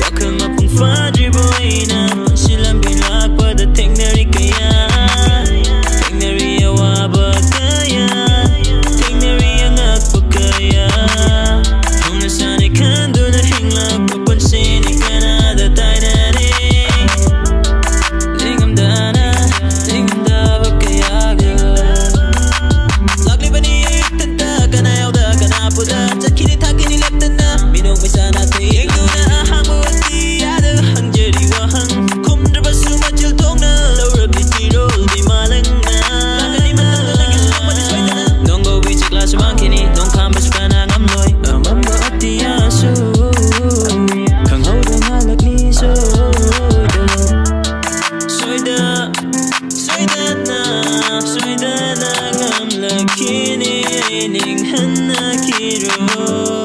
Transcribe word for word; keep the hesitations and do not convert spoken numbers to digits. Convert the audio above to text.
ꯋꯥꯈꯜ ꯃꯄꯨꯡ ꯐꯥꯗ꯭ꯔꯤꯕ ꯑꯩꯅ ꯄꯨꯟꯁꯤ ꯂꯝꯕꯤ ꯂꯥꯛꯄꯗ ꯊꯦꯡꯅꯔꯤ ꯀꯌꯥ, ꯊꯦꯡꯅꯔꯤ ꯑꯋꯥꯕ ꯀꯌꯥ, ꯊꯦꯡꯅꯔꯤ ꯑꯉꯛꯄ ꯀꯌꯥ꯫ ꯍꯧꯅꯁꯥꯅꯤ ꯈꯟꯗꯨꯅ ꯍꯤꯡꯂꯛꯄ ꯄꯨꯟꯁꯤꯅꯤ ꯀꯅꯥꯗ ꯇꯥꯏꯅꯔꯤ꯫ ꯅꯤꯡꯉꯝꯗꯅ ꯅꯤꯡꯉꯝꯗꯕ ꯀꯌꯥꯒ ꯂꯥꯛꯂꯤꯕꯅꯤ ꯑꯌꯨꯛꯇ ꯀꯅꯥ ꯌꯥꯎꯗ ꯀꯅꯥꯕꯨꯗ ꯆꯠꯈꯤꯅꯤ ꯊꯥꯈꯤꯅꯤ ꯂꯦꯞꯇꯅ ꯃꯤꯅꯣꯛ ꯃꯩꯁꯥ ꯅꯥꯇꯩ ꯌꯦꯡꯗꯨꯅ ꯑꯍꯥꯡꯕ ꯑꯇꯤꯌꯥꯗ ꯍꯪꯖꯔꯤ ꯋꯥꯍꯪ ꯈꯨꯝꯗ꯭ꯔꯕꯁꯨ ꯃꯆꯤꯜ ꯊꯣꯛꯅ ꯂꯧꯔꯛꯂꯤ ꯆꯤꯔꯣꯜꯒꯤ ꯃꯥꯂꯪꯅ꯫ ꯂꯥꯛꯀꯅꯤ ꯃꯇꯝꯗ ꯅꯪꯒꯤ ꯁꯨꯃꯥꯡꯕꯗ ꯁꯣꯏꯗꯅ ꯅꯣꯡꯒꯧꯕꯤ ꯆꯤꯛꯂꯥꯁꯨ ꯃꯥꯡꯈꯤꯅꯤ ꯅꯣꯡꯈꯥꯝꯕꯁꯨ ꯀꯅꯥ ꯉꯝꯂꯣꯏ ꯑꯃꯝꯕ ꯑꯇꯤꯌꯥꯁꯨ ꯈꯪꯍꯧꯗ ꯉꯥꯜꯂꯛꯂꯤ ꯁꯣꯏꯗ ꯁꯣꯏꯗ ꯁꯣꯏꯗꯅ ꯁꯣꯏꯗꯅ ꯉꯝꯂꯛꯈꯤꯅꯤ ꯑꯩ ꯅꯤꯡꯍꯟꯅꯈꯤꯔꯣꯏ꯫